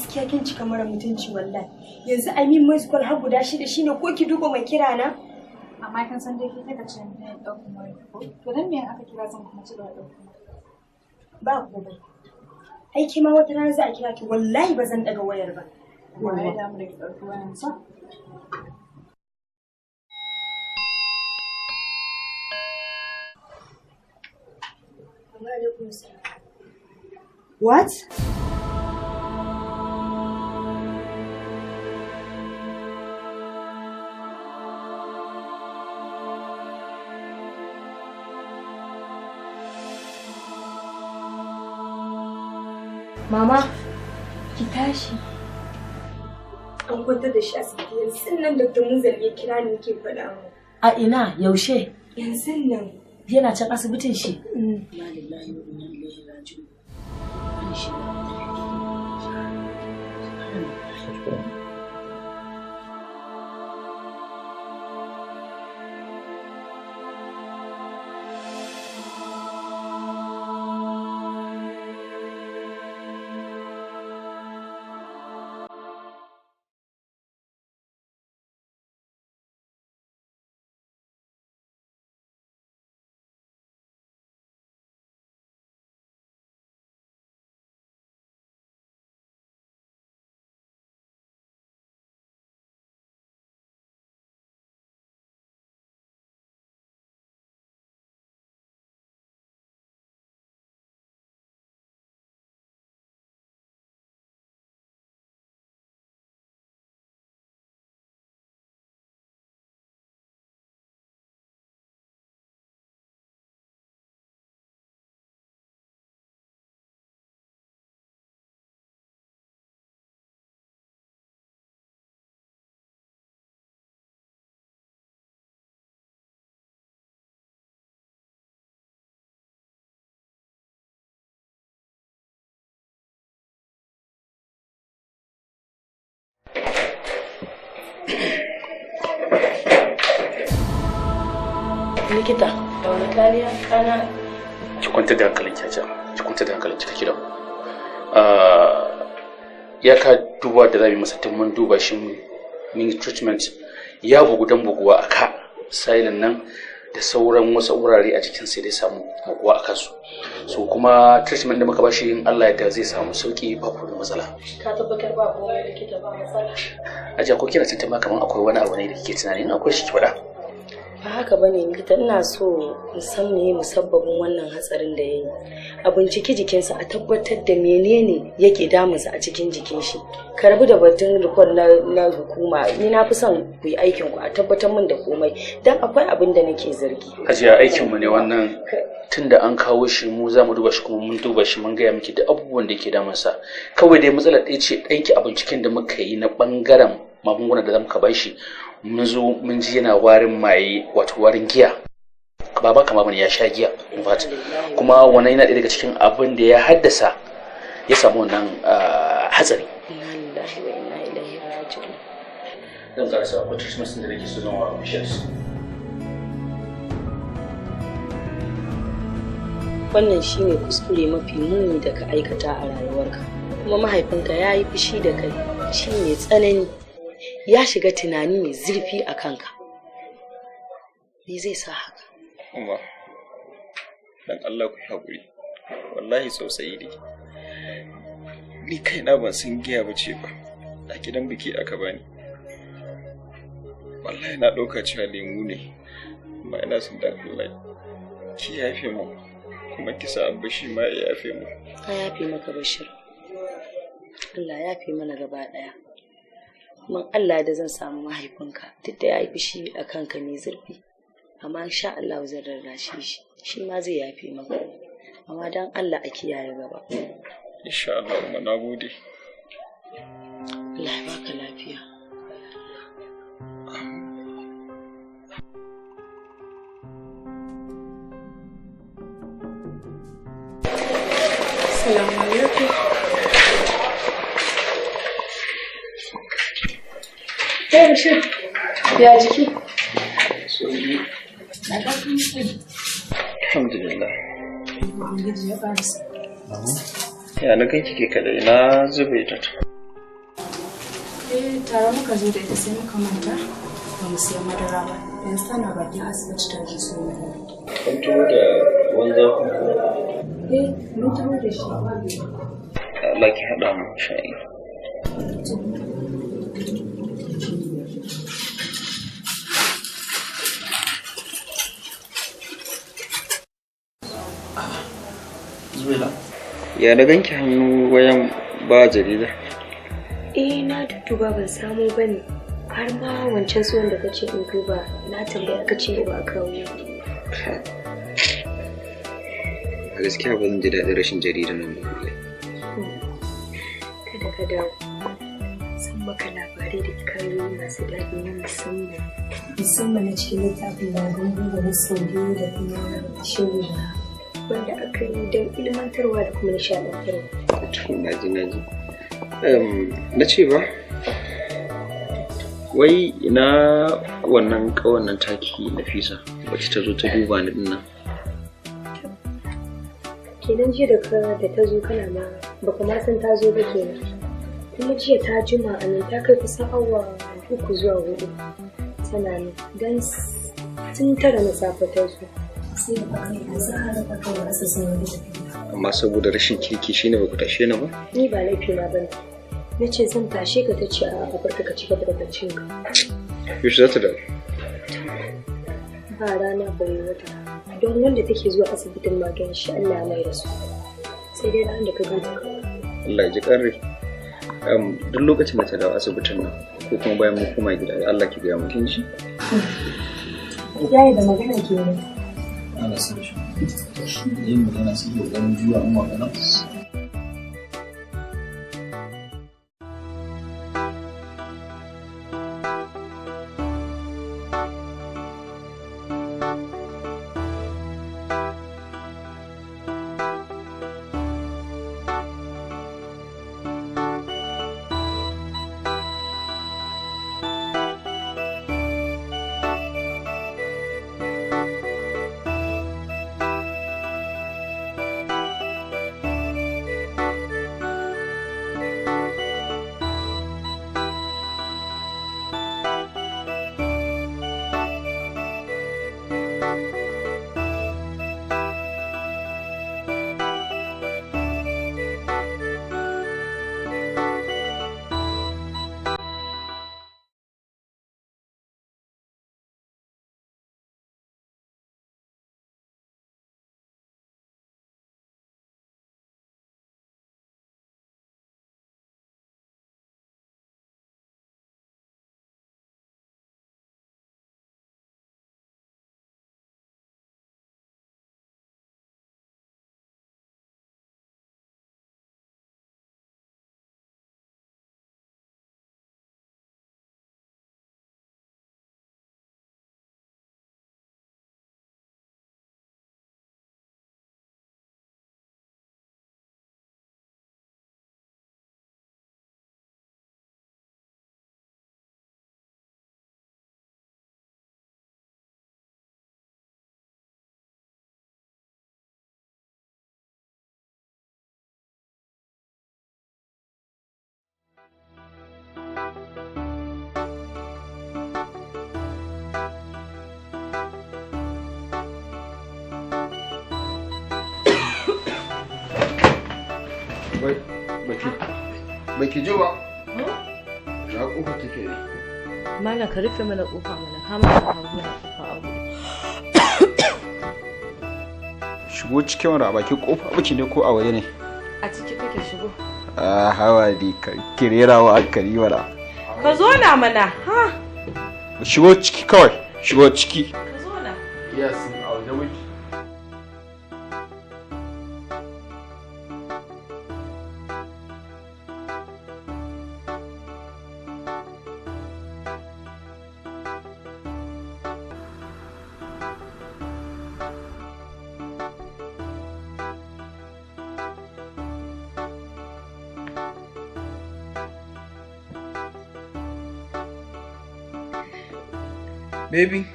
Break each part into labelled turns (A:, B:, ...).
A: Gaskiya kin cika mara mutunci wallahi. Yanzu I mean miss call har guda 6 shine ko ki duba mai kira na?
B: Amma kin san dai kika ce ni ɗaukan waya ko? To dan me aka kira zan kuma ci gaba da ɗaukan?
A: Ba komai. Ai ke ma wata rana za a kira ki wallahi ba zan daga wayar ba.
B: Wallahi da mu da ki ɗauki wayan sa.
A: What? Mama, ki tashi. An kwantar da shi asibiti yanzu nan Dr. Munzal ya kira ni yake faɗa mu.
C: A ina yaushe?
A: Yanzu nan.
C: Yana can asibitin shi? Inna lillahi wa inna ilaihi raji'un. Wani shi Likita, da wani kariya kana
D: ki kwanta da hankalin ki aja, ki kwanta da hankalin ki kake da. Ya ka duba da zamu masa tun mun duba shi mun treatment ya bugu dan buguwa aka silent nan da sauran wasu wurare a jikin sai dai samu buguwa a kansu. So kuma treatment da muka bashi in Allah ya yarda zai samu sauki babu wani matsala.
C: Ka tabbatar ba komai likita ba matsala.
D: Aja ko kina tantama kaman akwai wani abu ne da kike tunani in akwai shi ki faɗa.
C: Ba haka bane likita, ina so in san meye musabbabin wannan hatsarin da yayi. A binciki jikinsa a tabbatar da menene yake damunsa a cikin jikin shi. Ka rabu da batun report na hukuma, ni na fi son ku yi aikin ku a tabbatar min da komai dan akwai abin da nake zargi.
D: Hajiya aikin mu ne wannan, tunda an kawo shi mu za mu duba shi kuma mun duba shi mun gaya miki da abubuwan da yake damunsa. Kawai dai matsalar ɗaya ce ɗanki a binciken da muka yi na ɓangaren magungunan da muka bashi mun zo mun ji yana warin maye wato warin giya. Baba kama bane ya sha giya in fact, kuma wannan yana ɗaya daga cikin abin da ya haddasa ya samu wannan hatsari.
C: Inna lillahi wa inna ilaihi raji'un.
D: Zan karasa akwai treatment da nake so zan wa patients.
C: Wannan shine kuskure mafi muni da ka aikata a rayuwarka, kuma mahaifinka ya yi fushi da kai, shi mai tsanani. Ya shiga tunani mai zurfi a kanka. Me zai sa haka?
E: Umma, dan Allah ku haƙuri. Wallahi tsautsayi ne. Ni kaina ban san giya ba ce ba. A gidan biki aka bani. Wallahi na ɗauka cewa lemu ne. Amma ina son dan Allah ki yafe mu kuma ki sa Abba shi ma ya yafe mu.
C: Ka yafe maka Bashir. Allah ya yafe mana gaba ɗaya. Kuma Allah da zan samu mahaifinka duk da ya yi fushi a kanka mai zurfi, amma insha Allah zan rarrashe shi, shi ma zai yafe maka. Amma dan Allah a kiyaye gaba.
E: Insha Allah umma, nagode.
C: Allah ya baka lafiya.
B: Assalamu alaikum.
C: Kai Bashir, ya jiki?
E: Alhamdulillah. Ya na ganki ke kadai na zube ta.
B: Eh, tare muka zo da ita sai muka manta ba mu siya madara ba. Yanzu tana bakin asibiti ta je siyo madara.
E: Kun taho da ruwan zafin ko?
A: Eh, mun taho da shi.
E: Allah ki haɗa mu shayi.
D: Zuwaila.
E: Ya na ganki hannu wayan ba jarida.
A: Eh, na dudduba ban samu ba ne. Har ma wancan tsohon da kace in duba na tambaya kace ba a kawo.
E: A gaskiya ba zan ji daɗin rashin jarida nan ba wallahi.
A: Kada ka dawo. Zan maka labarai da kayoyi masu daɗi na musamman. Musamman na cikin littafin labaran buga na Saudiya da kuma Shehu wanda aka yi don ilmantarwa da kuma nishaɗantarwa.
E: To na ji na ji. Na ce ba? Wai ina wannan ƙawan nan taki Nafisa wacce ta zo ta duba ni dinnan.
A: Kenan jiya da ka da ta zo kana ma baka ma san ta zo ba kenan. Kuma jiya ta jima a nan ta kai kusan awa 3 zuwa 4 tana nan don tun 9 na safe ta zo. Sai da aka yi azahar aka yi asa sai wani tafiya.
E: Amma saboda rashin kirki shine ba ku tashe ni ba?
A: Ni ba laifi na bane. Na ce zan tashe ka ta ce a barka ka ci gaba da baccin ka.
E: Yaushe za ta dawo?
A: Ba rana bare wata. Don wanda take zuwa asibitin magan shi Allah mai rasu. Sai dai ranar da ka ganta kawai.
E: Allah ya ji ƙarri. Duk lokacin da ta dawo asibitin nan ko kuma bayan mun koma gida Allah ki gaya mu kin ji?
A: Yaya da magana kenan.
D: Ana son shi. Yin magana sai da ganin juya an magana.
F: Baki ji ba? Na kofa take ne.
G: Malam ka rufe mana kofa mana kama ka hango da kofa a buɗe.
F: Shigo cikin wani a bakin kofa baki ne ko a waje ne?
G: A ciki take shigo.
F: Ah hawa di ka kirera wa akari wala.
G: Ka zo na mana ha.
F: Shigo ciki kawai, shigo ciki.
G: Ka zo na.
F: Yes, a waje muke.
E: Baby,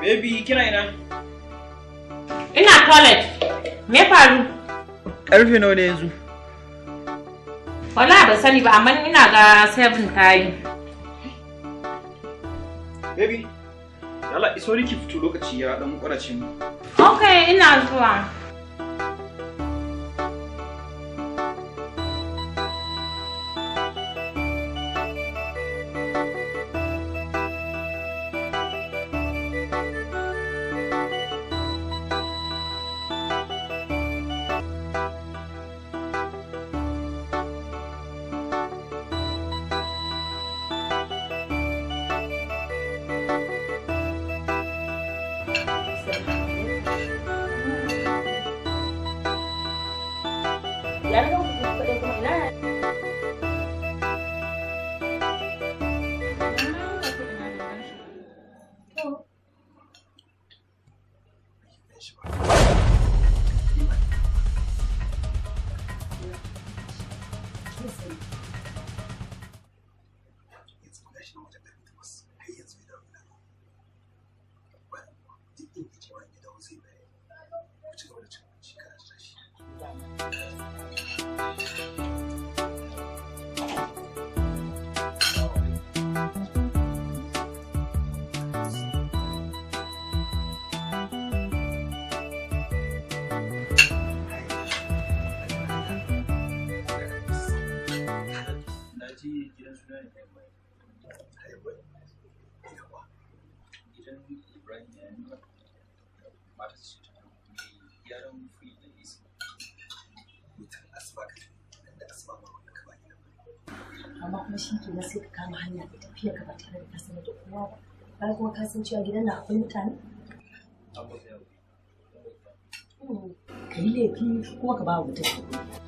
E: baby kina ina?
G: Ina toilet. Me faru?
E: Karfe nawa ne yanzu?
G: Wallahi ban sani ba, amma ina ga 7 ta yi.
E: Baby, yalla iso ki fito, lokaci ya dan kwarace mu.
G: Okay, ina zuwa.
C: Ya riga ku kaɗai kuma ina? Amma kuma shi ke sai ka kama hanya ka tafiya ka ba tare da ka sanar da kowa ba, bayan kuma ka san cewa gidan na akwai mutane. Ka yi laifi kuma ka ba wa mutum haƙuri.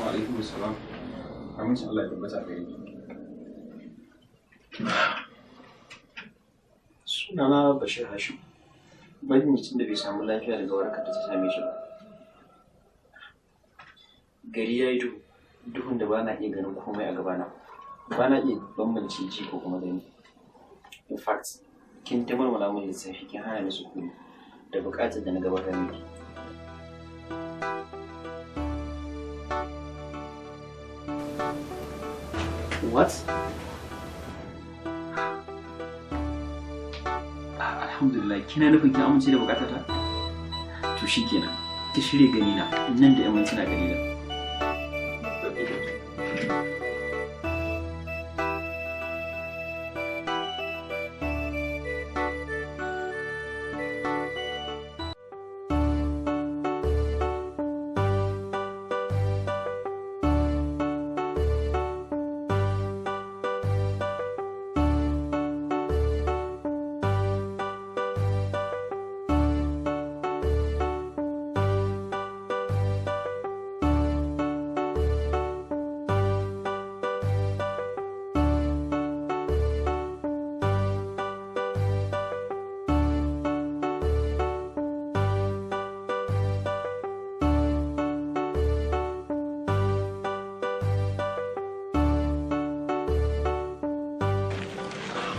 E: Alaikum salam. Amincin Allah ya tabbata a gare ki. Sunana Bashir Hashim. Majinyacin da bai samu lafiya daga warakar da ta same shi ba. Gari ya yi duhu, duhun da ba na iya ganin komai a gabana. Ba na iya bambance ji ko kuma gani. In fact, kin ta marmala min lissafi, kin hana ni sukuni da buƙatar da na gabatar miki. What? Alhamdulillah, kina nufin kin amince da bukatata? To shikenan, ki shirya gani na nan da 'yan mintuna gani na.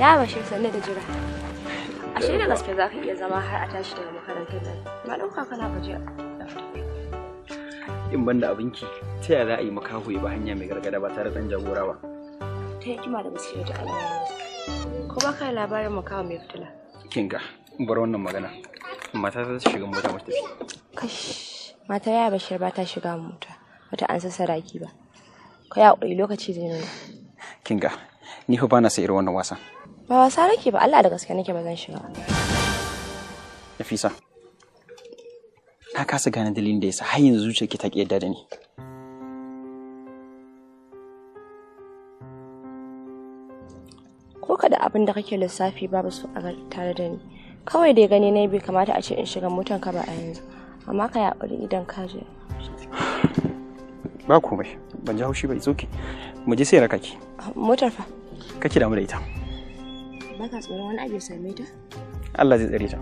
A: Ya Bashir, sannu da jira. Ashe da gaske za ka iya zama har a tashi daga makarantar nan. Ba ɗauka kana gajiya.
E: In banda abinki, ta yaya za a yi makaho ya ba hanya mai gargada ba tare da ɗan jagora ba?
A: Ta hikima da basira da Allah ya masa.
G: Ko baka da labarin makawa mai fitila?
E: Kinga, bar wannan magana. Mata ta shiga mota mu tafi.
G: Kash, matar ya Bashir ba ta shiga mota. Bata ansa sadaki ba. Ka yi hakuri lokaci zai nuna.
E: Kinga, ni fa bana sa irin wannan wasan.
G: Ba wasa nake ba, Allah da gaske nake ba zan shiga.
E: Nafisa, na kasa gane dalilin da yasa har yanzu zuciyarki ta ƙi yarda da ni.
G: Ko kada abin da kake lissafi babu su a tare da ni. Kawai dai gani na bai kamata a ce in shiga motan ka ba a yanzu. Amma ka yi hakuri idan ka je.
E: Ba komai, ban ji haushi ba, it's okay. Mu je sai raka ki.
G: Motar fa?
E: Kake damu da ita.
G: Baka tsoron wani abu ya same ta?
E: Allah zai tsare ta.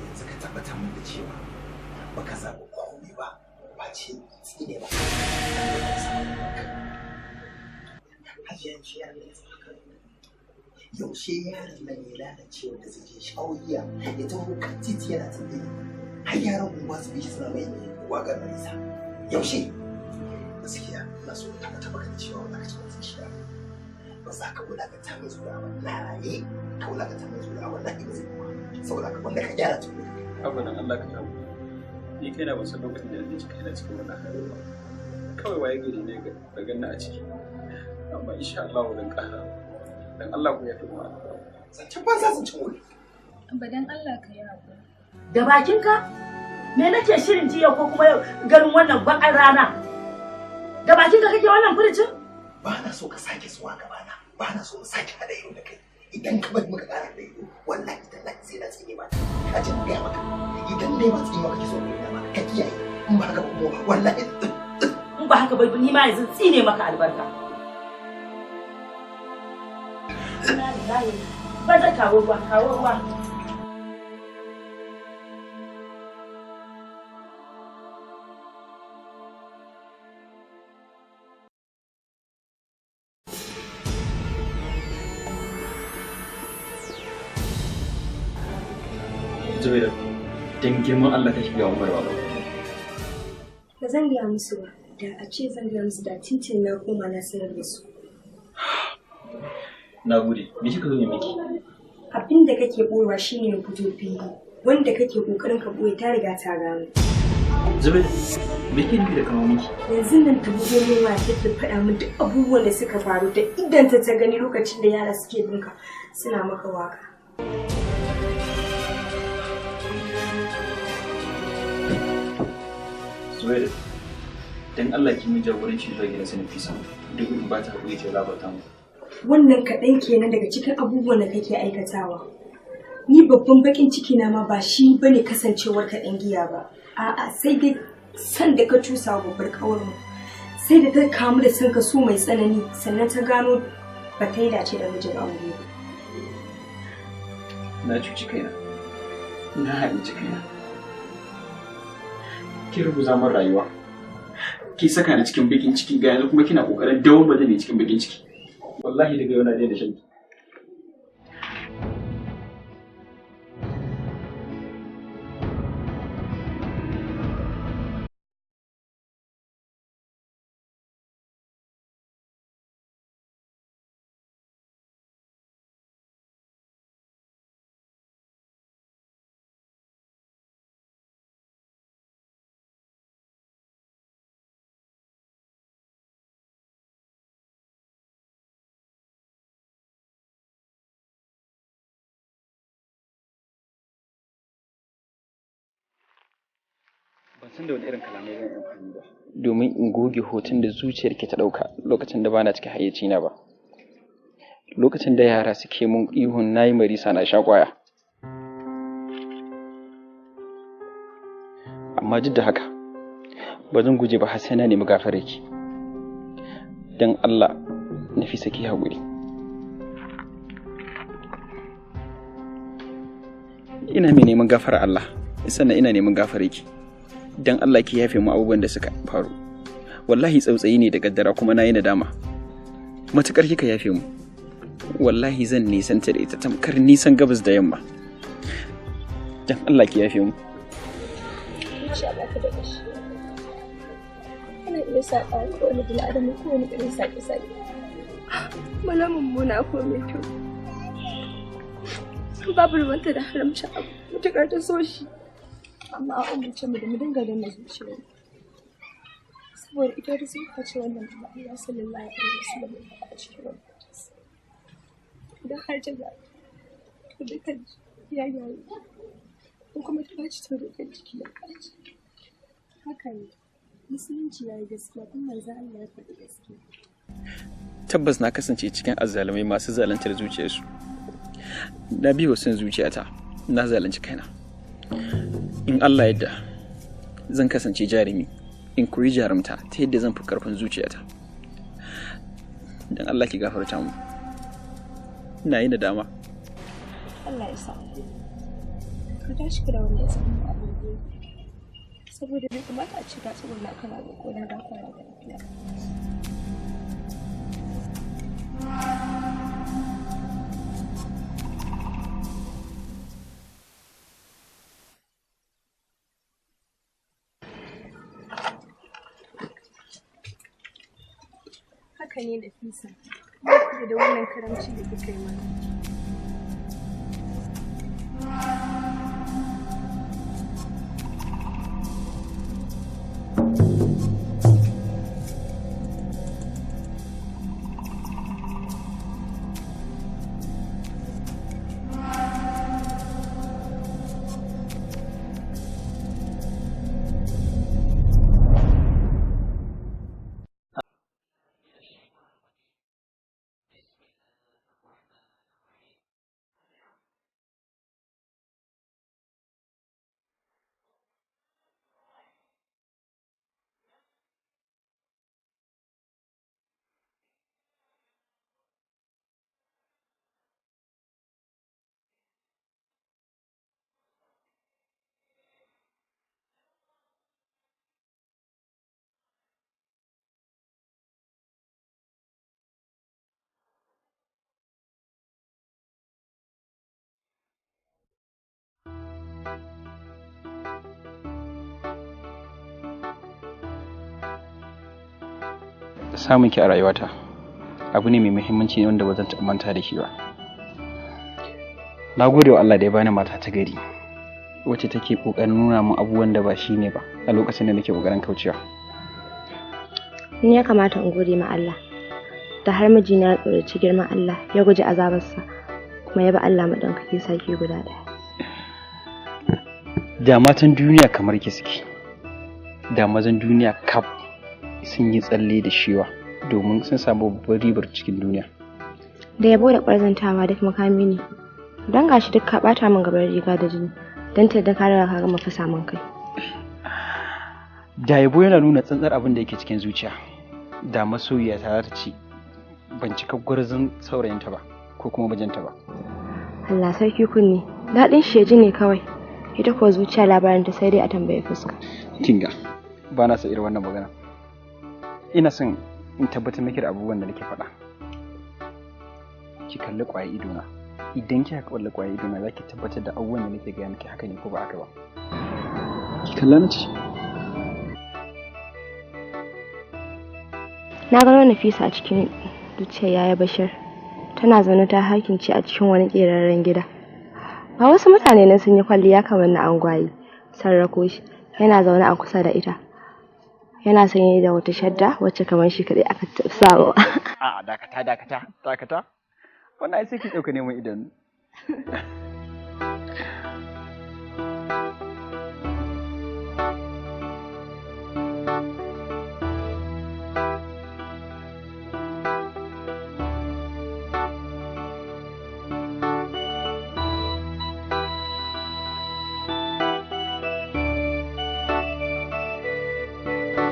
H: Yanzu ka tabbatar min da cewa baka zaɓi komai ba face tsine ba. Yaushe yaron nan ya lalace wanda zai je shawiya ya taho kan titi yana tambaye har yaran unguwa su bi shi suna mai waƙar Marisa. Yaushe? Gaskiya ina so tabbatar maka da cewa ba za ka ci mutunci ba. Ba za ka wulaƙanta mai zuwa ba. Na raye ka wulaƙanta mai zuwa wallahi ba zai kuma. Saboda haka wanda ka gyara tukuna.
E: Abadan Allah ka yawo. Ni kaina ban san lokacin da na tsinci kaina cikin wannan halin ba. Kawai waye gari ne ga ganna a ciki. Amma insha Allah zan ƙara. Dan Allah ku yafe mu.
H: Zancen banza zancen wuri.
B: Abba dan Allah ka yi hakuri.
I: Da bakinka? Me nake shirin jiya ko kuma ganin wannan baƙar rana? Da bakinka kake wannan furucin?
H: Ba na so ka sake zuwa gabana. Ba na so in sake haɗa ido da kai. Idan ka bari muka ƙara da ido, wallahi tallahi sai na tsine ba. Ka ji gaya maka. Idan dai ba tsine maka so ne ba ka kiyaye. In ba haka ba kuma wallahi
I: in ba haka ba ni ma yanzu tsine maka albarka. Ba zai kawo ruwa, kawo ruwa.
E: Zubaida, dan girman Allah ka shiga Umar ba.
A: Ba zan gaya musu ba, da a ce zan gaya musu da tintin na koma na sanar da su.
E: Na gode, me kika zo ne miki?
A: Abin da kake ɓoyewa shine ya fito fili, wanda kake ƙoƙarin ka ɓoye ta riga ta gano.
E: Zubaida, me kike nufi da kawo miki?
A: Yanzu nan ta bugo min waya take faɗa min duk abubuwan da suka faru da idanta ta gani lokacin da yara suke binka suna maka waka.
E: Zubaida, dan Allah ki min jagoranci zuwa gidan su Nafisa, duk in ba ta haƙuri ta labarta mu.
A: Wannan kaɗan kenan daga cikin abubuwan da kake aikatawa. Ni babban baƙin ciki na ma ba shi bane kasancewar ka ɗan giya ba. A'a sai dai san da ka cusa wa babbar ƙawarmu. Sai da ta kamu da son kaso mai tsanani sannan ta gano ba ta yi dace da mijin aure ba.
E: Na cuci kaina. Na haɗinci kaina. Ki rubuta min rayuwa. Ki saka ni cikin bakin ciki ga yanzu kuma kina kokarin dawo da ni cikin bakin ciki. Wallahi daga yau na daina shan ki. Ban san da wani irin kalamai zan yi amfani ba domin in goge hoton da zuciyarki ta ɗauka lokacin da bana cikin hayyacina ba, lokacin da yara suke mun ihun nayi marisa na sha kwaya. Amma duk da haka ba zan guje ba har sai na nemi gafararki. Don Allah Nafisa, ki haƙuri. Ina mai neman gafara Allah, sannan ina neman gafararki. Don Allah ki yafe mu abubuwan da suka faru. Wallahi tsautsayi ne da kaddara, kuma na yi nadama. Matukar kika yafe mu, wallahi zan nisanta da ita tamkar nisan gabas da yamma. Don Allah ki yafe mu.
G: Zuciya ba ta da ƙashi. Ana iya saƙa kowane bil'adama kowane irin saƙe-saƙe. Mala mummuna ko mai kyau. Babu ruwanta da haramcin abu, matuƙar ta so shi. Amma an umarce mu da mu dinga danna zuciyar mu. Saboda ita wata sifa ce wannan da Allah sallallahu alaihi wasallam ya faɗa a cikin wannan hadisi. Idan har ta gyaru, to dukkan jiki ya gyaru. In kuma ta ɓaci, to dukkan jiki ya ɓaci. Haka ne. Musulunci ya yi gaskiya kuma manzon Allah ya faɗi gaskiya.
E: Tabbas na kasance cikin azzalumai masu zaluntar zuciyarsu. Na biyo son zuciyata, na zalunci kaina. In Allah yadda zan kasance jarumi, in koyi jarumta ta yadda zan fi karfin zuciyata. Don Allah ki gafarta mu. Ina yi nadama.
G: Allah ya sa. Ka tashi ka da wannan tsanin abin gobe. Saboda bai kamata a ce ka tsuguna kana roƙo na gafara da lafiya.
A: Haka ne Nafisa. Ba ku da wannan karamci da kika yi mana.
E: Samun ki a rayuwata abu ne mai muhimmanci wanda ba zan taɓa manta da shi ba. Na gode wa Allah da ya bani mata ta gari wacce take ƙoƙarin nuna min abubuwan da ba shi ne ba a lokacin da nake ƙoƙarin kaucewa.
G: Ni ya kamata in gode ma Allah da har mijina ya tsoraci girman Allah, ya guji azabarsa, kuma ya bi Allah maɗaukakin sarki guda ɗaya.
E: Da matan duniya kamar ki suke, da mazan duniya kaf sun yi tsalle da shewa domin sun samu babbar ribar cikin duniya.
G: Da yabo da ƙwarzantawa duk makami ne. Don gashi duk ka ɓata min gaban riga da jini, don ta da ka riga ka gama fasa min kai.
E: Da yabo yana nuna tsantsar abin da yake cikin zuciya, da masoyiya ta za ta ce ban cika gwarzon saurayinta ba ko kuma mijinta ba.
G: Allah sarki kunne, daɗin shi ya ji ne kawai. Ita kuwa zuciya labarin ta sai dai a tambaye fuska.
E: Kinga, ba na son irin wannan magana. Ina son in tabbatar miki da abubuwan da nake faɗa. Ki kalli ƙwayar idona. Idan kika kalli ƙwayar idona za ki tabbatar da abubuwan da nake gaya miki haka ne ko ba haka ba. Ki kalla na ce.
G: Na gano Nafisa a cikin zuciyar Yaya Bashir. Tana zaune ta hakince a cikin wani ƙerarren gida. Ba wasu mutane nan sun yi kwalliya kamar na angwaye. Sun rako shi. Yana zaune a kusa da ita. Yana sanye da wata shadda wacce kamar shi kaɗai aka sawa.
E: A'a, dakata, dakata, dakata. Wannan ai sai ki ɗauka neman idanu.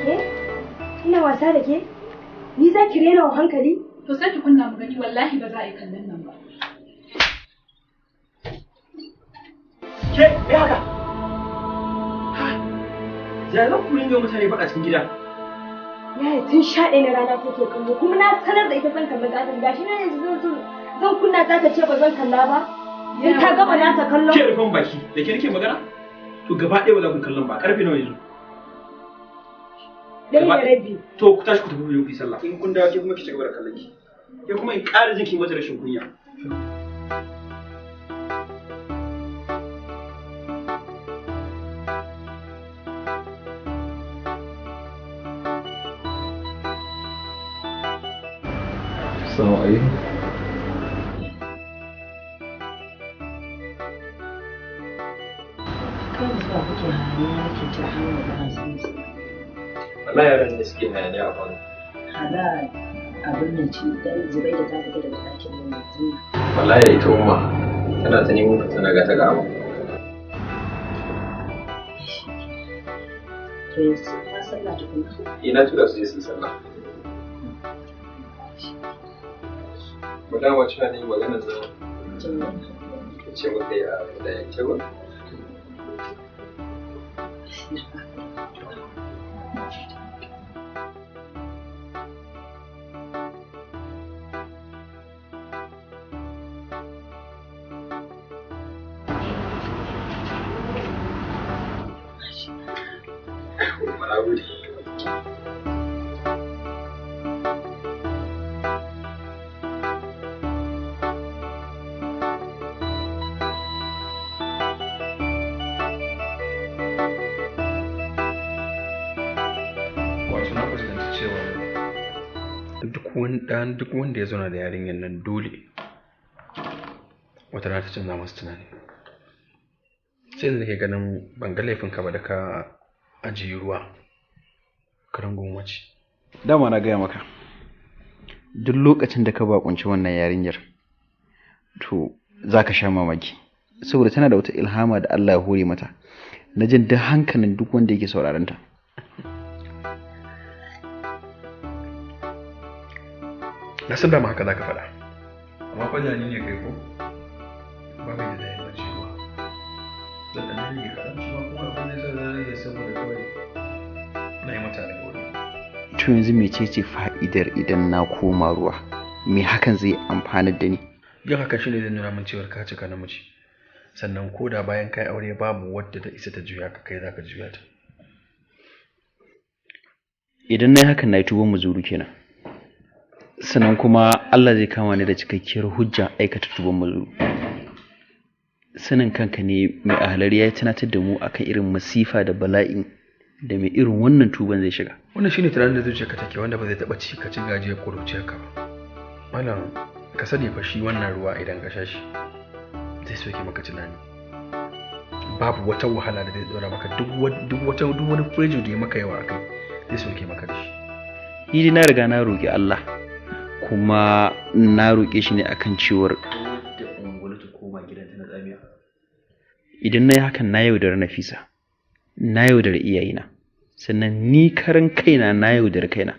A: Ke? Ina wasa da ke? Ni za ki rena wa hankali?
B: To sai ki kunna mu gani, wallahi ba za a yi kallon nan ba.
E: Ke, me haka? Ya zan ku ringa mutane faɗa cikin gida?
A: Yaya tun 11 na rana take kallo kuma na sanar da ita zan kalli gadon, gashi na yanzu zan kunna za ta ce ba zan kalla ba. In ta gama nata kallon.
E: Ke, rufan baki, da ke nake magana? To gaba ɗaya ba za ku kallon ba, karfe nawa yanzu?
A: 1:30.
E: To ku tashi ku tafi ku yi sallah. In kun dawo ke kuma ki ci gaba da kallon ki. Ke kuma in ƙara jin ki mata rashin kunya.
F: Assalamu alaikum.
C: Kan zuwa kuke hayaniya nake ta hanyar magana sun su.
E: Wallahi yaran da suke hayaniya a kwano.
C: Hala abin nan ce dan Zubaida ta fita daga ɗakin nan yanzu.
E: Wallahi ita umma tana ta neman ta, tana ga ta ga abu.
C: To yanzu ma sallah tukuna.
E: Ina tura su je su yi sallah. Mu dama cewa ne maganar nan ka ce muka yi a da yanke ba. Na gode.
J: Wato na fuskanci cewa duk wani ɗan duk wanda ya zauna da yarinyar nan dole wata rana ta canza masa tunani. Sai da nake ganin ban ga laifinka ba da ka ajiye ruwa karan gwamnati.
E: Dama na gaya maka, duk lokacin da ka bakunci wannan yarinyar, to za ka sha mamaki. Saboda tana da wata ilhama da Allah ya hore mata, na jin duk hankalin duk wanda yake sauraron ta.
J: Na san dama haka za ka faɗa. Amma fa da ni ne kai ko? Ba mai da dayin bacci ba. Zan ɗan rage kaɗan shi ma, kuma abin da ya sa zan rage saboda kawai na yi mata alƙawari.
E: To yanzu mecece fa'idar idan na koma ruwa? Me hakan zai amfanar da ni?
J: Yin haka shi ne zai nuna min cewar ka cika namiji. Sannan ko da bayan kai aure babu wadda ta isa ta juya ka, kai za ka juya ta.
E: Idan na yi hakan na yi tuban muzuru kenan. Sannan kuma Allah zai kama ni da cikakkiyar hujja aikata tuban muzuru. Sanin kanka ne, mai ahalari ya yi tunatar da mu akan irin masifa da bala'in da mai irin wannan tuban zai shiga.
J: Wannan shine tunanin da zuciyarka take wanda ba zai taɓa ci ka ci gajiyar ƙuruciyarka ba. Malam, ka sani fa shi wannan ruwa idan ka sha shi zai soke maka tunani. Babu wata wahala da zai ɗora maka, duk wani pressure da ya maka yawa a kai zai soke maka da shi.
E: Ni dai na riga na roƙi Allah, kuma na roƙe shi ne akan cewar da ungulu ta koma gidanta na tsamiya. Idan na yi hakan na yaudari Nafisa, na yaudari iyayena, sannan ni karan kaina na yaudari kaina.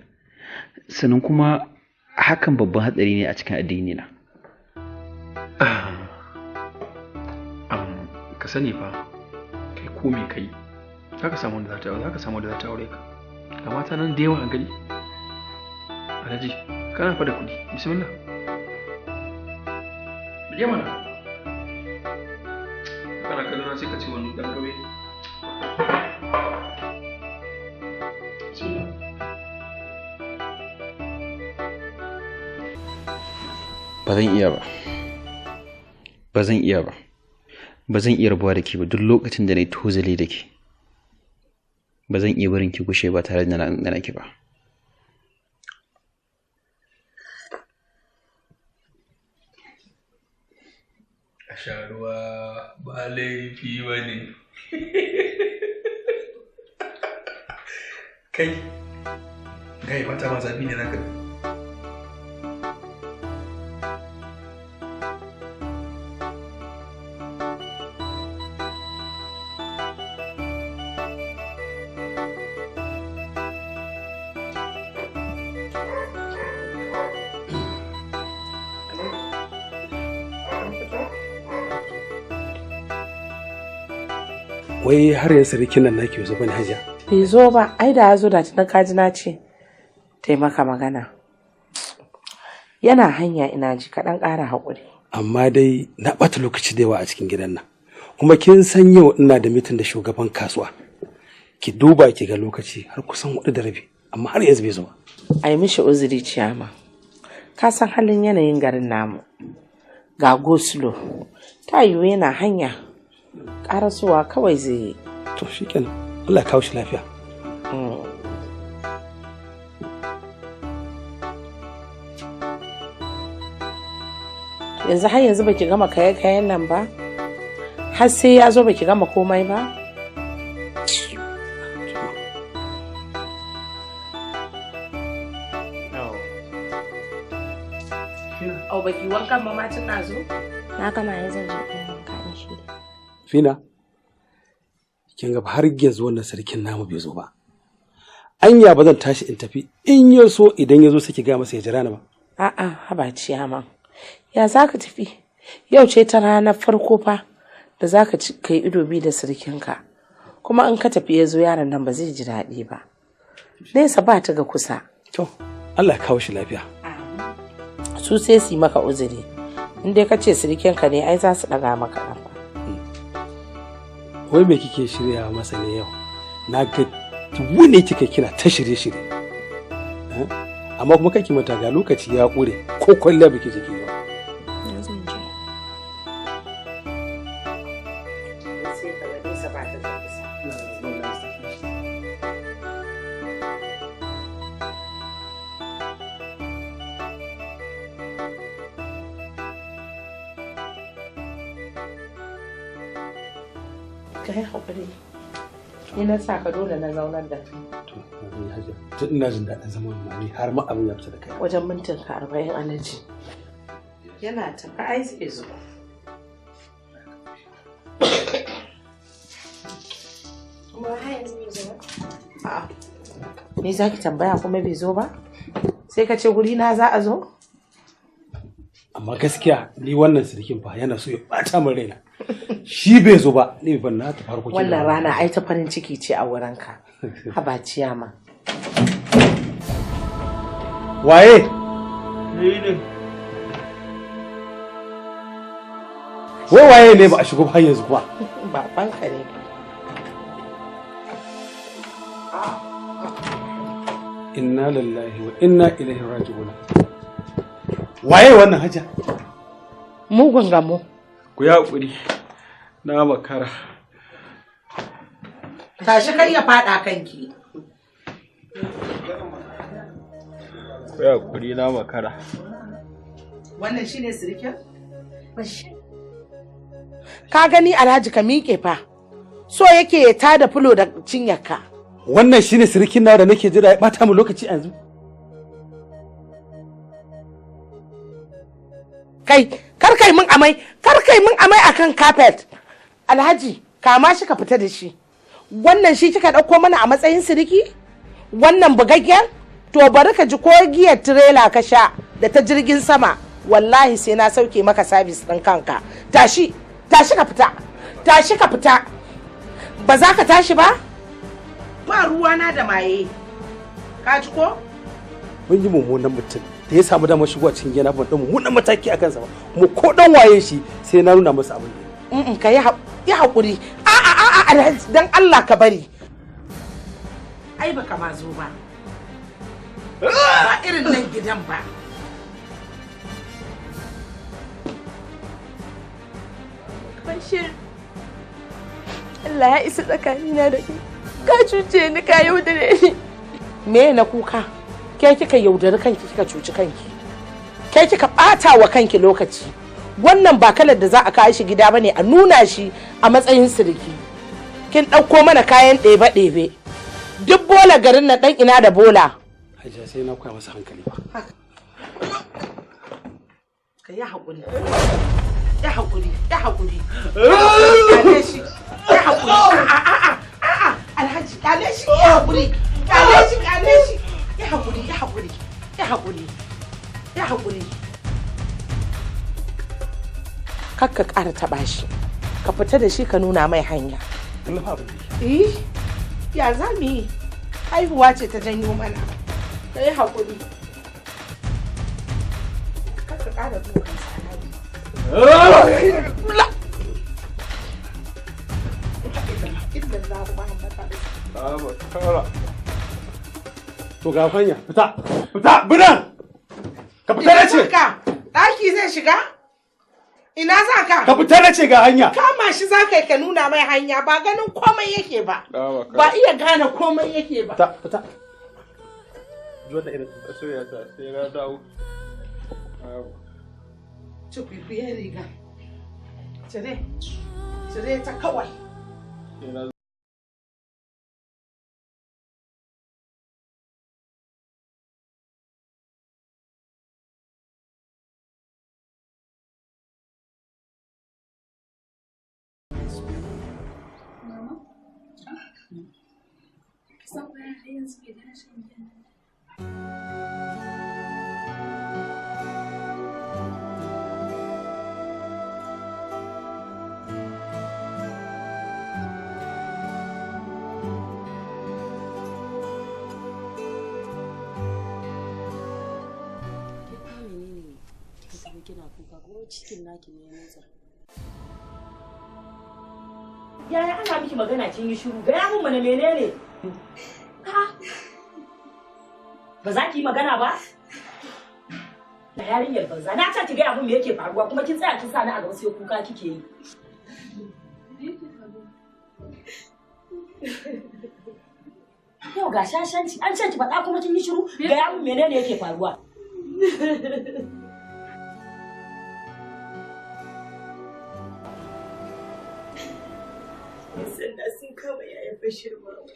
E: Sannan kuma hakan babban hatsari ne a cikin addini na.
J: Ka sani fa, kai ko me kai, za ka samu wanda za ta za ka samu wanda za ta aure ka. Ga mata nan da yawa a gari. Alhaji, kana fa da kuɗi. Bismillah. Rike mana. Kana kallo na sai ka ce wani ɗan ƙauye. Bismillah.
E: Ba zan iya ba. Ba zan iya ba. Ba zan iya rabuwa da ke ba duk lokacin da na yi tozali da ke. Ba zan iya barin ki gushe ba tare da na ɗanɗana ki ba.
J: A sha ruwa ba laifi ba ne. Kai, gai mata ma zafi ne naka.
H: Wai har yanzu sarkin nan naki bai zo bane, Hajiya?
K: Bai zo ba, ai da ya zo da tunan kaji na ce taimaka magana. Yana hanya ina ji, kaɗan ƙara haƙuri.
H: Amma dai na ɓata lokaci da yawa a cikin gidan nan. Kuma kin san yau ina da mitin da shugaban kasuwa. Ki duba ki ga lokaci har kusan 4:30, amma har yanzu bai zo ba.
K: Ai mishi uzuri, ciyama. Ka san halin yanayin garin namu. Ga go-slow. Ta yiwu yana hanya. Ƙarasowa kawai zai yi.
H: To shikenan. Allah ya kawo shi lafiya.
K: Yanzu har yanzu baki gama kaye-kayen nan ba? Har sai ya zo baki gama komai ba? Au, baki wankan ma tun na zo?
A: Na gama, yanzu zan je in yi wanka in shirya.
H: Fina, kin ga har yanzu wannan sarkin namu bai zo ba. Anya ba zan tashi in tafi in ya so, idan ya zo sai ki ga masa ya jira ni ba.
K: A'a, haba ciyama. Ya za ka tafi? Yau ce ta ranar farko fa da za ka kai ido biyu da sirikinka. Kuma in ka tafi ya zo, yaron nan ba zai ji daɗi ba. Nesa ba ta ga kusa.
H: To, Allah ya kawo shi lafiya.
K: Su sai su yi maka uzuri. In dai ka ce sirikinka ne, ai za su ɗaga maka ƙafa.
H: Wai me kike shirya masa ne yau? Na ga wuni kika kina ta shirye-shirye. Eh? Amma kuma kake mata ga lokaci ya ƙure, ko kwalliya biki jiki ba.
A: Na zan je.
K: Sai ka ga nesa ba ta ga kusa. Ka yi haƙuri. Ni na sa ka dole na zaunar da kai.
H: Tun ina jin daɗin zaman ma ni har ma abin ya fita da kai.
K: Wajen mintin ka 40, Alhaji. Yana tafi ai zai zo.
A: Kuma har yanzu bai zo ba?
K: A'a. Ni za ki tambaya kuma bai zo ba? Sai ka ce guri na za a zo?
H: Amma gaskiya ni wannan sirikin fa yana so ya ɓata min raina. Shi bai zo ba, ni ban na tafi harkokin.
K: Wannan rana ai ta farin ciki ce a wurinka. Haba ciyama.
H: Waye?
J: Ni ne.
H: Wai waye ne ba a shigo ba har yanzu kuwa?
K: Babanka ne.
H: Inna lillahi wa inna ilaihi raji'un. Waye wannan, Hajiya?
K: Mugun gamo.
J: Ku yi haƙuri. Na makara.
K: Tashi kai ya faɗa kanki.
J: Ku yi haƙuri, na makara.
K: Wannan shine sirikin? Ka gani Alhaji, ka miƙe fa. So yake ya tada fulo da cinyarka.
H: Wannan shine sirikin nawa da nake jira ya bata mu lokaci yanzu?
K: Kai, kar kai min amai, kar kai min amai akan carpet. Alhaji, kama shi ka fita da shi. Wannan shi kika ɗauko mana a matsayin siriki? Wannan bugaggen? To bari ka ji, ko giyar tirela ka sha da ta jirgin sama, wallahi sai na sauke maka sabis ɗin kanka. Tashi, tashi ka fita, tashi ka fita. Ba za ka tashi ba? Ba ruwana da maye. Ka ji ko?
H: Mun yi mummunan mutum da ya samu damar shigo a cikin gida, ban ɗan mummunan mataki a kansa ba, kuma ko ɗan waye shi sai na nuna masa abin
K: da ka yi haƙuri. A'a, a'a, Alhaji, dan Allah ka bari. Ai baka ma zo ba. Ba irin nan gidan ba.
G: Bashir, Allah ya isa tsakanina da kai. Ka cuce ni, ka yaudare ni.
K: Me na kuka? Ke kika yaudari kanki, kika cuci kanki. Ke kika ɓata wa kanki lokaci. Wannan ba kalar da za a kawo shi gida bane a nuna shi a matsayin siriki. Kin ɗauko mana kayan ɗebe-ɗebe. Duk bola garin nan, ɗan ina da bola.
H: Hajiya, sai na koya masa hankali ba.
K: Ka yi haƙuri. Ya haƙuri, ya haƙuri. Kyale shi, ya haƙuri. A'a, a'a, a'a, Alhaji, kyale shi, ya haƙuri. Kyale shi, kyale shi. Ya haƙuri, ya haƙuri, ya haƙuri, ya haƙuri. Kar ka ƙara taɓa shi. Ka fita da shi ka nuna mai hanya. Eh, ya za mu yi? Haihuwa ce ta janyo mana. Ka yi haƙuri. Kar ka ƙara dukansa, Alhaji.
H: To ga hanya, fita, fita, biran! Ka fita na ce!
K: Ɗaki zai shiga? Ina za ka?
H: Ka fita na ce, ga hanya!
K: Kama shi za ka yi ka nuna mai hanya, ba ganin komai yake ba. Ba iya gane komai yake ba.
H: Fita, fita. Zuwa da irin
F: soyayya ta sai na dawo.
K: Cikwikwiyen riga. Cire, cire ta kawai.
G: Mama, kisan bayan har yanzu bai daina shan giyan nan.
C: Ke kuma menene kika tafi kina kuka, ko cikin naki ne ya motsa?
I: Yaya ana miki magana kin yi shiru? Gaya mun mana, menene? Ha? Ba za ki yi magana ba? Da yarinyar banza. Na ce ki gaya mun me yake faruwa, kuma kin tsaya kin sa ni a gaba sai kuka kike yi.
G: Me yake faruwa?
I: Yau ga shashanci, an ce ki faɗa kuma kin yi shiru. Gaya mun menene yake faruwa?
G: 'Yan sanda sun kama yayan Bashir, mama.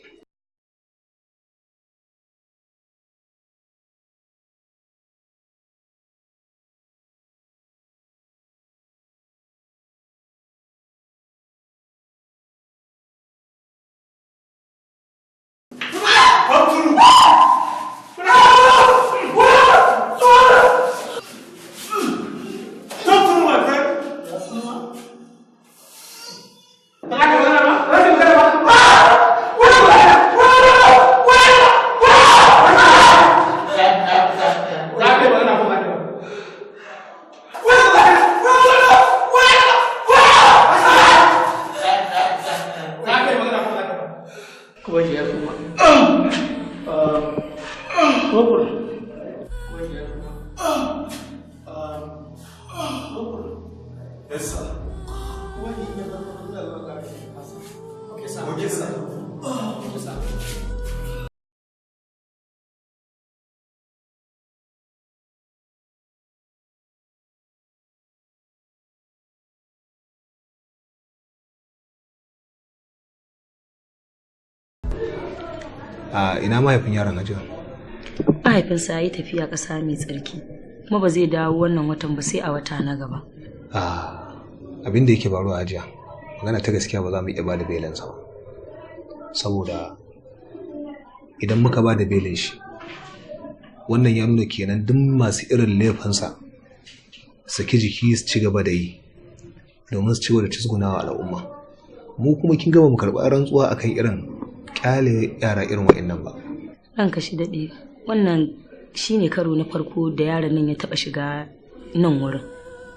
H: Yes, sir. Okay, sir. Okay, sir.
L: A ina mahaifin yaron, Hajiya?
C: Mahaifinsa ya yi tafiya ƙasa mai tsarki, kuma ba zai dawo wannan watan ba sai a wata na gaba.
L: A abin da yake faruwa, Hajiya, magana ta gaskiya, ba za mu iya ba da belinsa ba, saboda idan muka ba da belin shi, Wannan ya nuna kenan duk masu irin laifinsa saki jiki su ci gaba da yi domin su ci gaba da cizgunawa al'umma. Mu kuma kin gama mu karɓi rantsuwa akan irin kyale yara irin wa'annan ba.
C: Ranka shi daɗe, wannan shine karo na farko da yaron nan ya taɓa shiga nan wurin.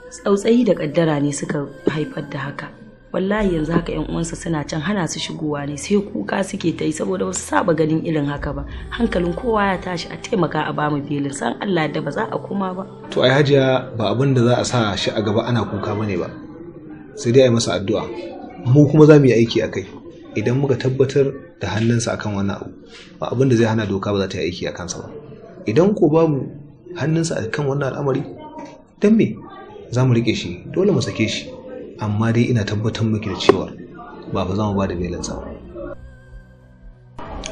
C: Tsautsayi da ƙaddara ne suka haifar da haka. Wallahi yanzu haka yan uwansa suna can hana su shigowa ne, sai kuka suke ta yi saboda ba su saba ganin irin haka ba. Hankalin kowa ya tashi, a taimaka a bamu belin san Allah da ba za a koma ba.
L: To ai Hajiya, ba abin da za a sa shi a gaba ana kuka bane ba, sai dai a yi masa addu'a. Mu kuma za mu yi aiki a kai. Idan muka tabbatar da hannunsa akan wannan abu, ba abin da zai hana doka ba za ta yi aiki a kansa ba. Idan ko babu hannunsa akan wannan al'amari, dan me za mu rike shi? Dole mu sake shi. Amma dai ina tabbatar miki da cewa ba fa za mu ba da belinsa ba.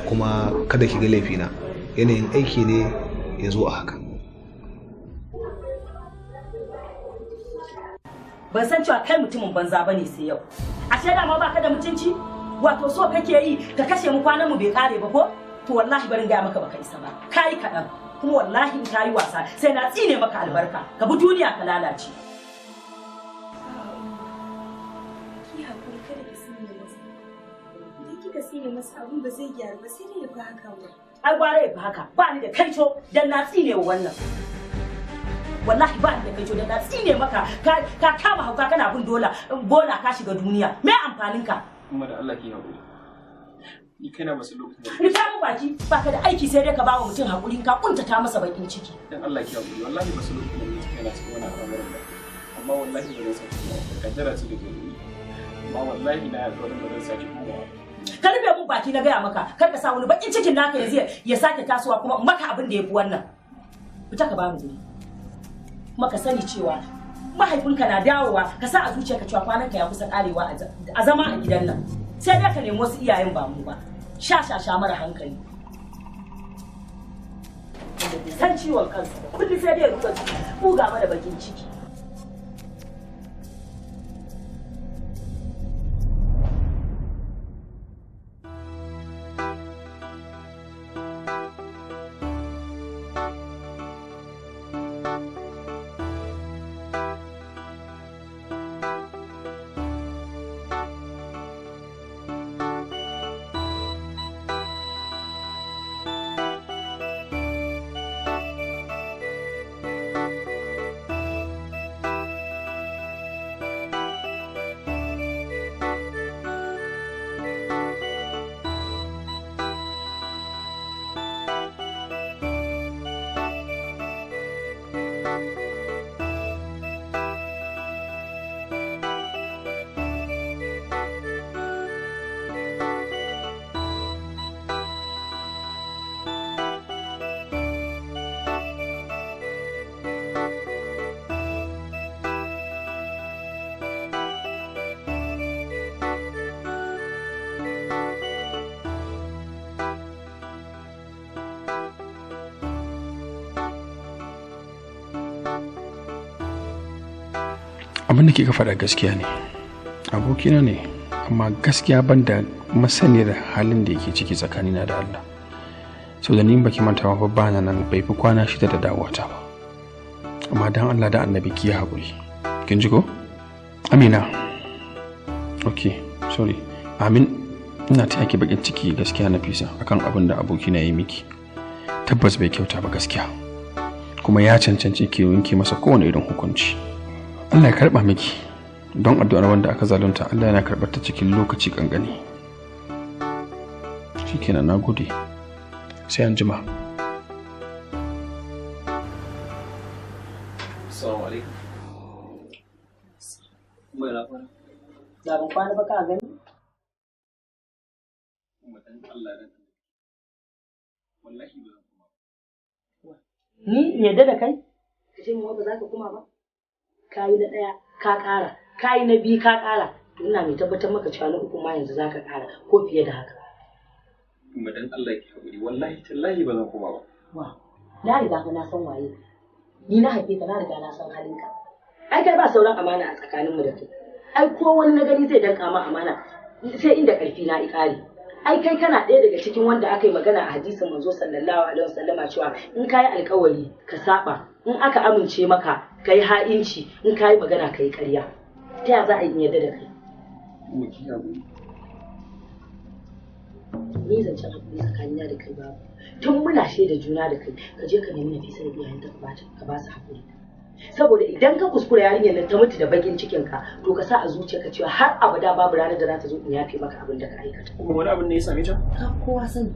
L: Kuma kada ki ga laifina, yanayin aiki ne ya zo a haka.
I: Ban san cewa kai mutumin banza bane sai yau. Ashe dama baka da mutunci? Wato so kake yi ka kashe mu kwanan mu bai kare ba ko? To wallahi barin gaya maka baka isa ba. Kayi kaɗan, kuma wallahi in kayi wasa sai na tsine maka albarka, ka bi duniya ka lalace.
G: Ki hakuri, kada ki tsine masa. Idan kika tsine masa abun ba zai gyaru ba, sai dai ya fi haka ba.
I: Ai gwara ya fi haka, ba ni da kaico dan na tsine wa wannan. Wallahi ba ni da kaico dan na tsine maka, ka kama hauka kana bin dola bola ka shiga duniya. Me amfanin ka?
E: Kuma da Allah ki haƙuri. Ni kaina ba su lokacin da
I: Rufe mu baki, baka da aiki sai dai ka bawa mutum haƙuri ka kuntata masa bakin ciki.
E: Dan Allah ki haƙuri, wallahi ba su lokacin da nake kaina cikin wannan al'amarin ba. Amma wallahi ba zan sake komawa ba. Kaddara ce da gani. Amma wallahi na alƙawarin ba zan sake komawa ba.
I: Ka rufe mun baki na gaya maka, kar ka sa wani bakin cikin naka yanzu ya sake tasowa kuma in maka abin da ya fi wannan. Fita ka ba mu guri. Kuma ka sani cewa mahaifinka na dawowa, ka sa a zuciyarka cewa kwananka ya kusa karewa a zama a gidan nan. Sai dai ka nemi wasu iyayen ba mu ba. Sha sha sha mara hankali. Wanda bai san ciwon kansa ba, kullum sai dai ya ruga buga mana bakin ciki.
J: Abin da kika faɗa gaskiya ne, abokina ne, amma gaskiya ban da masaniyar halin da yake ciki tsakanina da Allah. Sau da ni baki manta ba, bana nan bai fi kwana 6 da dawowata ba. Amma dan Allah da annabi ki yi haƙuri, kin ji ko Amina? Ok, sorry Amin, ina taya ki bakin ciki gaskiya Nafisa akan abin da abokina ya yi miki. Tabbas bai kyauta ba gaskiya, kuma ya cancanci ki yanke masa kowane irin hukunci. Allah ya karɓa miki, don addu'ar wanda aka zalunta Allah yana karɓar ta cikin lokaci kankani. Shikenan, nagode, sai an jima.
E: Assalamu alaikum. Mai lafiya.
I: Da ban kwana ba ka gani?
E: Kuma dan Allah dan wallahi ba zan koma ba.
I: Ni in yadda da kai? Ka ce mu ba za ka koma ba? Ka yi na 1 ka ƙara, ka yi na 2 ka ƙara. To ina mai tabbatar maka cewa na 3 ma yanzu za ka ƙara ko fiye da haka.
E: Kuma dan Allah ki haƙuri, wallahi tallahi ba zan koma ba.
I: Wa, na riga fa na san waye. Ni na haife ka, na riga na san halinka. Ai kai ba sauran amana a tsakaninmu da kai. Ai ko wani na gani zai danka ma amana sai inda ƙarfi na i ƙare.
C: Ai kai kana ɗaya daga cikin wanda aka yi magana a hadisin manzo sallallahu alaihi wasallama cewa in kayi alkawari ka saba, in aka amince maka kai ha'inci, in kayi magana kai ƙarya. Ta ya za a yi yarda da kai? Ni zancen hakuri tsakanina da kai babu. Tun muna shaida juna da kai, ka je ka nemi Nafisa da iyayenta ka ba su hakuri. Saboda idan ka kuskura yarinyar nan ta mutu da bakin cikin ka, to ka sa a zuciyarka cewa har abada babu ranar da za ta zo in yafe maka abin da ka aikata.
E: Kuma wani abin ne ya same ta?
C: Ka kowa sani.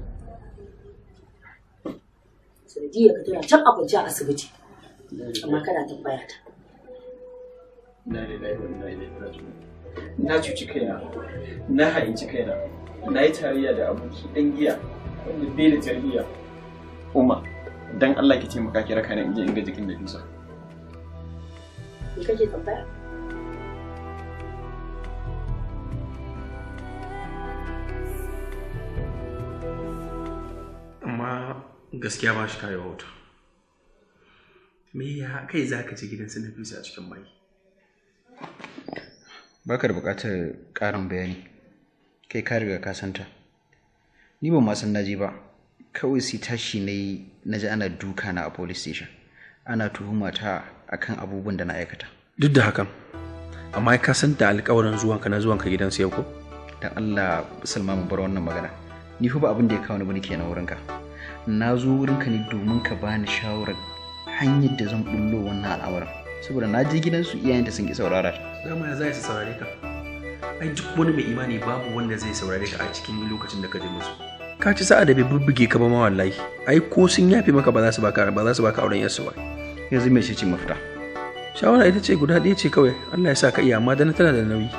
C: Sanadiyar ka tana can a kwance a asibiti. Amma kana tambaya ta.
E: Na cuci kaina, na ha'inci kaina, na yi tarayya da aboki ɗan giya wanda bai da tarbiyya. Umma, dan Allah ki taimaka ki raka ni in je in ga jikin Nafisa.
C: Me kake tambaya?
J: Amma gaskiya ba shi kayo wauta. Me ya kai za ka ci gidan su Nafisa a cikin mai?
M: Baka da buƙatar ƙarin bayani. Kai ka riga ka santa. Ni ban ma san naje ba. Kawai sai tashi na yi na ji ana duka na a police station. Ana tuhuma ta akan abubuwan da na aikata.
J: Duk da hakan, amma ka san da alƙawarin zuwanka na zuwanka gidansu yau ko?
M: Dan Allah Salma mu bar wannan magana. Ni fa ba abin da ya kawo ni bane kenan wurinka. Na zo wurinka ne domin ka bani shawarar hanyar da zan bullo wannan al'amarin. Saboda na je gidansu iyayenta sun ki saurara ta.
J: Dama ya za su saurare ka? Ai duk wani mai imani babu wanda zai saurare ka a cikin lokacin da ka je musu. Ka ci sa'a da bai bubbuge ka ba ma wallahi. Ai ko sun yafe maka ba za su baka auren yarsu ba.
M: Yanzu me ce mafita?
J: Shawara ita ce guda ɗaya ce kawai. Allah ya sa ka iya amma dan tana da nauyi.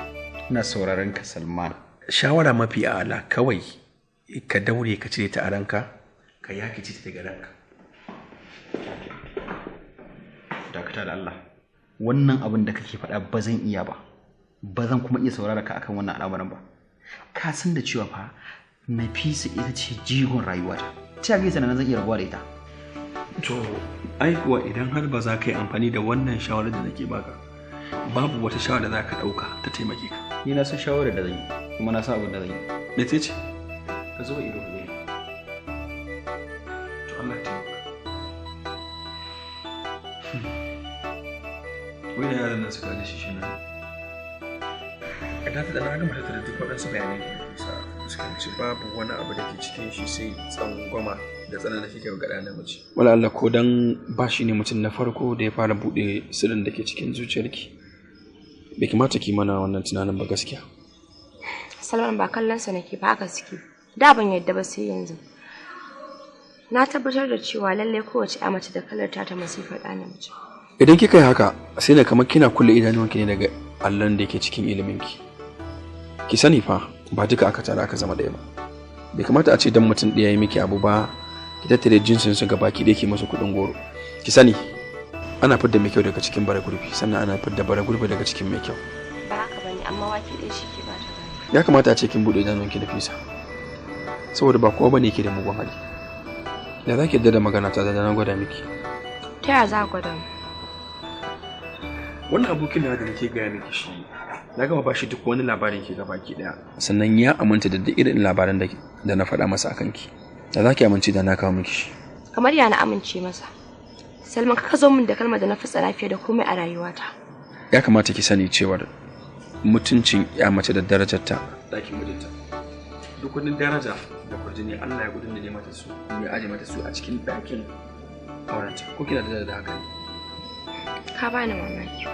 M: Ina sauraron ka Salman.
J: Shawara mafi a'ala kawai ka daure ka cire ta a ranka, ka yaki ce ta daga ranka.
M: Dakata da Allah. Wannan abin da kake faɗa ba zan iya ba. Ba zan kuma iya saurara ka akan wannan al'amarin ba. Ka san da cewa fa Nafisa ita ce jigon rayuwata. Ta yaya sanan zan iya rabuwa da ita?
J: To, ai kuwa idan har ba za ka yi amfani da wannan shawarar da nake baka, babu wata shawara da za ka ɗauka ta taimake ka.
M: Ni na san shawarar da zan yi, kuma na san abin da zan yi.
J: Mece ce?
M: Ka zuba ido ka gani.
J: To Allah ya taimaka. Wai da yaran nan suka da shi shi nan. Ina ta da na gama tattara duk waɗansu bayanai da nake fuskanci babu wani abu da ke cikin shi sai tsangwama da tsananin kike ga ɗa namiji. Wala Allah ko dan ba shi ne mutum na farko da ya fara buɗe sirrin da ke cikin zuciyarki. Bai kamata ki mana wannan tunanin ba gaskiya.
G: Salman ba kallon sa nake ba haka suke. Da ban yadda ba sai yanzu. Na tabbatar da cewa lallai kowace ƴa mace da kalar ta masifar ɗa namiji.
J: Idan kika yi haka sai na kamar kina kulle idanuwanki ne daga allon da ke cikin iliminki. Ki sani fa ba duka aka tara aka zama ɗaya ba. Bai kamata a ce dan mutum ɗaya ya miki abu ba ki tattare jinsin su gaba ki ki masa kuɗin goro. Ki sani ana fidda mai kyau daga cikin bara gurbi sannan ana fidda bara gurbi daga cikin mai kyau.
G: Ba haka bane amma wake ɗaya shi ke bata gani.
J: Ya kamata a ce kin buɗe idanunki da fisa. Saboda ba kowa bane yake da mugun hali. Da za ki yarda da magana ta da na gwada miki.
G: Ta yaya za ka gwada mu?
J: Wannan abokin da nake gaya miki shi na gama bashi duk wani labarin ki gabaki daya sannan ya aminta da duk irin labaran da na faɗa masa akan ki da za ki amince da na kawo miki shi.
G: Kamar ya na amince masa. Salman ka zo min da kalmar da na fi tsana fiye da komai a rayuwata.
J: Ya kamata ki sani cewar mutuncin ya mace da darajarta ɗakin mijinta. Duk wani daraja da kwarjini Allah ya gudun da ne mata su ya aje mata su a cikin ɗakin aurenta. Ko kina da haka ne?
G: Ka bani mamaki.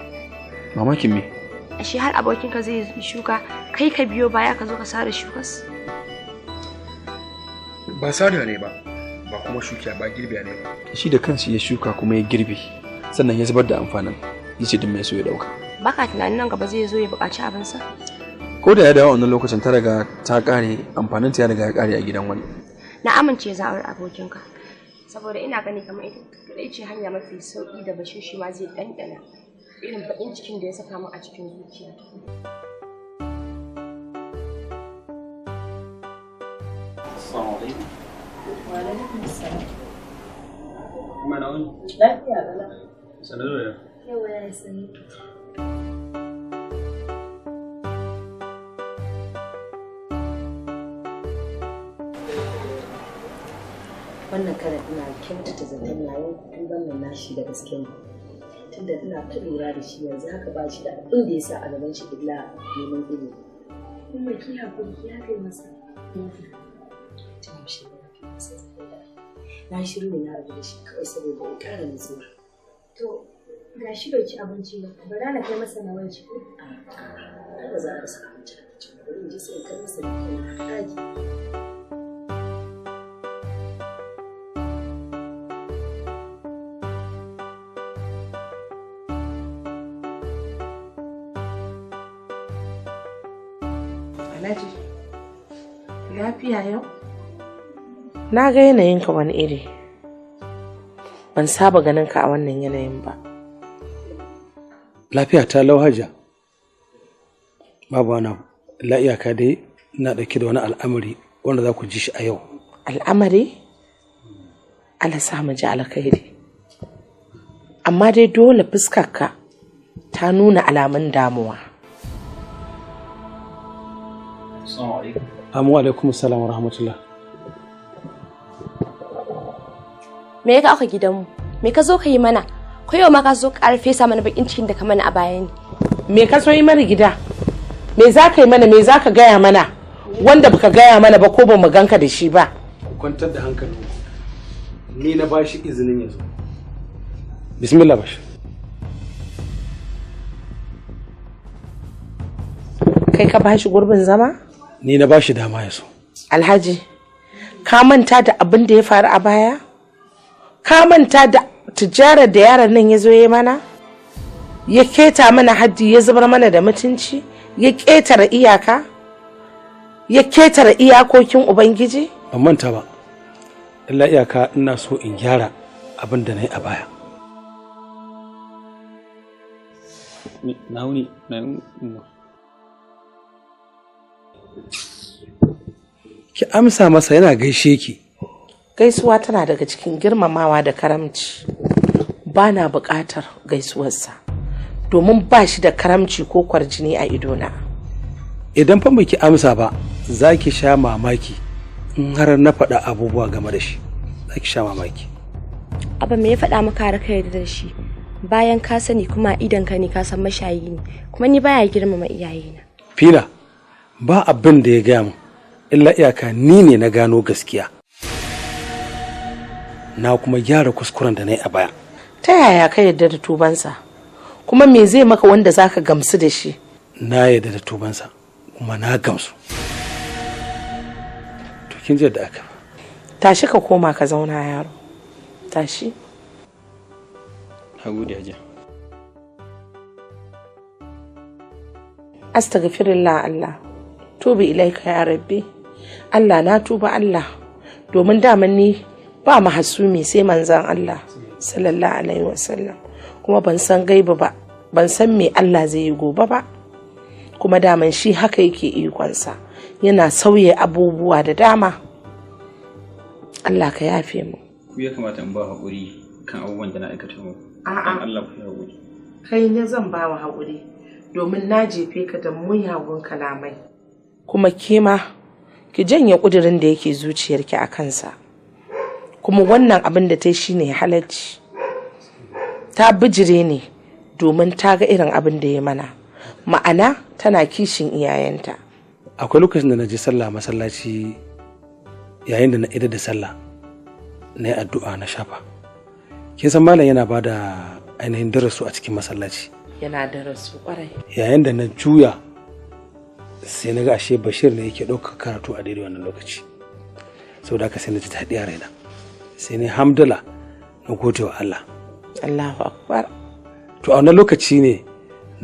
J: Mamakin me?
G: Ashe har abokinka zai yi shuka kai ka biyo baya ka zo ka sare shukas?
J: Ba sare ne ba, ba kuma shuka ba girbiya ne ba. Shi da kansa ya shuka kuma ya girbe sannan ya zubar da amfanin yace duk mai so ya dauka.
G: Baka tunanin nan gaba zai zo ya buƙaci abinsa?
J: Ko da ya dawo wannan lokacin ta riga ta kare amfanin ta ya riga ya kare a gidan wani.
G: Na amince za a auri abokinka. Saboda ina gani kamar ita kadai ce hanya mafi sauki da Bashir shi ma zai ɗanɗana irin baƙin cikin da ya saka min a cikin zuciyata.
E: Assalamu alaikum.
C: Wa alaikum assalam.
E: Kuma na wani?
C: Lafiya gala.
E: Sanar da
A: Yawa ya sani.
C: Wannan karan ina kyautata zaton yayin tuban nan nashi da gaske ne. Tunda ina ta lura da shi yanzu haka ba shi da abin da ya sa a gaban shi illa neman ilimi.
A: Umma ki hakuri ki yafe masa.
C: Tun shi ba masa. Na shiru ne na rabu da shi kawai saboda ya ƙara nutsuwa.
A: To ga shi bai ci abinci ba, bara na kai masa nawa ci ko?
C: Ai ba za a rasa abinci a kicin ba, bari in je sai in kai masa da kaina a ɗaki.
K: Alhaji, lafiya yau? Na ga yanayinka wani iri. Ban saba ganin ka a wannan yanayin ba.
N: Lafiya ta lau Hajiya. Babu wani abu. Illa iyaka dai ina ɗauke da wani al'amari wanda za ku ji shi a yau.
K: Al'amari? Allah sa mu ji alkhairi. Amma dai dole fuskarka ta nuna alamun damuwa.
D: Assalamu alaikum.
N: Amu alaikum salam wa rahmatullah.
G: Me ya kawo ka gidanmu? Me ka zo ka yi mana? Ko yau ma ka zo ka ƙara fesa mana bakin cikin da ka mana a baya ne.
K: Me ka so yi mana gida? Me za ka yi mana? Me za ka gaya mana? Wanda baka gaya mana ba ko ba mu ganka da shi ba.
N: Ku kwantar da hankalinku. Ni na ba shi izinin ya zo. Bismillah Bashir.
K: Kai ka ba shi gurbin zama?
N: Ni na ba shi dama ya zo.
K: Alhaji, ka manta da abin da ya faru a baya? Ka manta da tijarar da yaron nan ya zo ya mana? Ya keta mana haddi, ya zubar mana da mutunci, ya ketare iyaka, ya ketare iyakokin Ubangiji?
N: Ban manta ba. Illa iyaka ina so in gyara abin da na yi a baya.
E: Na wuni, na
N: Ki amsa masa yana gaishe ki.
K: Gaisuwa tana daga cikin girmamawa da karamci. Ba na buƙatar gaisuwarsa, domin ba shi da karamci ko kwarjini a idona.
N: Idan fa baki amsa ba, za ki sha mamaki in har na faɗa abubuwa game da shi. Za ki sha mamaki.
G: Abba me ya faɗa maka har ka yarda da shi? Bayan ka sani kuma idan ka ne ka san mashayi ne, kuma ni baya girmama iyayena.
N: Fina, ba abin da ya gaya min, illa iyaka ni ne na gano gaskiya. Na kuma gyara kuskuren da na yi a baya.
K: Ta yaya ka yarda da tubansa? Kuma me zai maka wanda za ka gamsu da shi?
N: Na yarda da tubansa kuma na gamsu. To kin ji yadda aka.
K: Tashi ka koma ka zauna yaro. Tashi.
E: Na gode Hajiya.
K: Astaghfirullah Allah. Tubi ilaika ya Rabbi. Allah na tuba Allah. Domin daman ni ba mahasumi sai manzan Allah sallallahu alaihi wasallam, kuma ban san gaiba ba, ban san me Allah zai yi gobe ba, kuma daman shi haka yake ikonsa, yana sauya abubuwa da dama. Allah ka yafe mu.
E: Ku ya kamata in ba haƙuri kan abubuwan da na aikata muku.
K: A'a.
E: Allah ku yi haƙuri.
K: Kai ne zan ba wa haƙuri domin na jefe ka da muyagun kalamai. Kuma ke ma ki janye ƙudurin da yake zuciyarki a kansa. Kuma wannan abin da ta yi shine halacci. Ta bijire ne domin ta ga irin abin da ya mana. Ma'ana tana kishin iyayenta.
N: Akwai lokacin da na je sallah masallaci, yayin da na idar da sallah na yi addu'a na shafa. Kin san malam yana ba da ainihin darasu a cikin masallaci.
K: Yana darasu kwarai.
N: Yayin da na juya sai na ga ashe Bashir ne yake ɗaukar karatu a daidai wannan lokaci. Saboda haka sai na ji daɗi a raina. Sai ne hamdala na gode wa Allah.
K: Allahu akbar.
N: To a wannan lokaci ne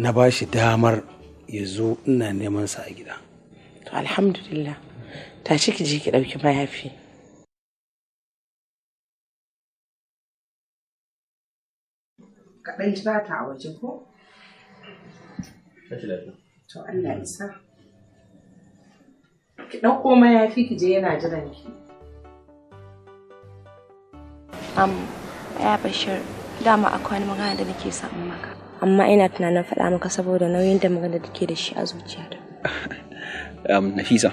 N: na ba shi damar ya zo ina neman sa a gida.
K: To alhamdulillah. Tashi ki je ki ɗauki mayafi. Ka ɗan jira ta a waje ko? To Allah isa. Ki ɗauko mayafi ki je yana jiran ki.
G: Ya Bashir, dama akwai wani magana da nake son maka. Amma ina tunanin faɗa maka saboda nauyin da magana da ke da shi a zuciyata.
E: Nafisa,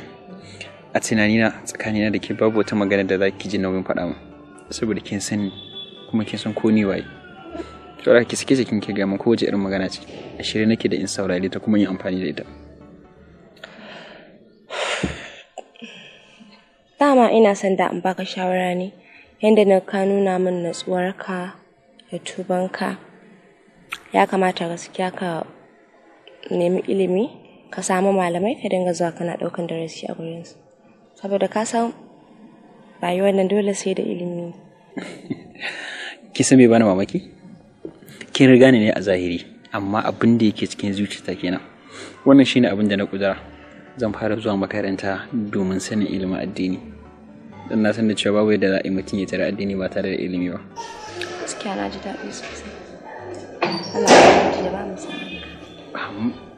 E: a tunanina tsakanina da ke babu wata magana da za ki ji nauyin faɗa min. Saboda kin sani kuma kin san ko ni waye. Saboda ki sake jikin ki ga mun ko wace irin magana ce. A shirye nake da in saurare ta kuma yin amfani da ita.
O: Dama ina son da in baka shawara ne yanda na ka nuna min natsuwarka da tubanka. Ya kamata gaskiya ka nemi ilimi, ka samu malamai ka dinga zuwa kana ɗaukan darasi a gurinsu. Saboda ka san rayuwar nan dole sai da ilimi.
E: Kin san me bani mamaki? Kin riga ni ne a zahiri, amma abin da yake cikin zuciyata kenan. Wannan shine abin da na kudura. Zan fara zuwa makaranta domin sanin ilimin addini. Dan na san da cewa babu yadda za a yi mutum ya tare addini ba tare da ilimi ba.
O: Gaskiya na ji daɗi sosai. Allah ya ba mu sa'a.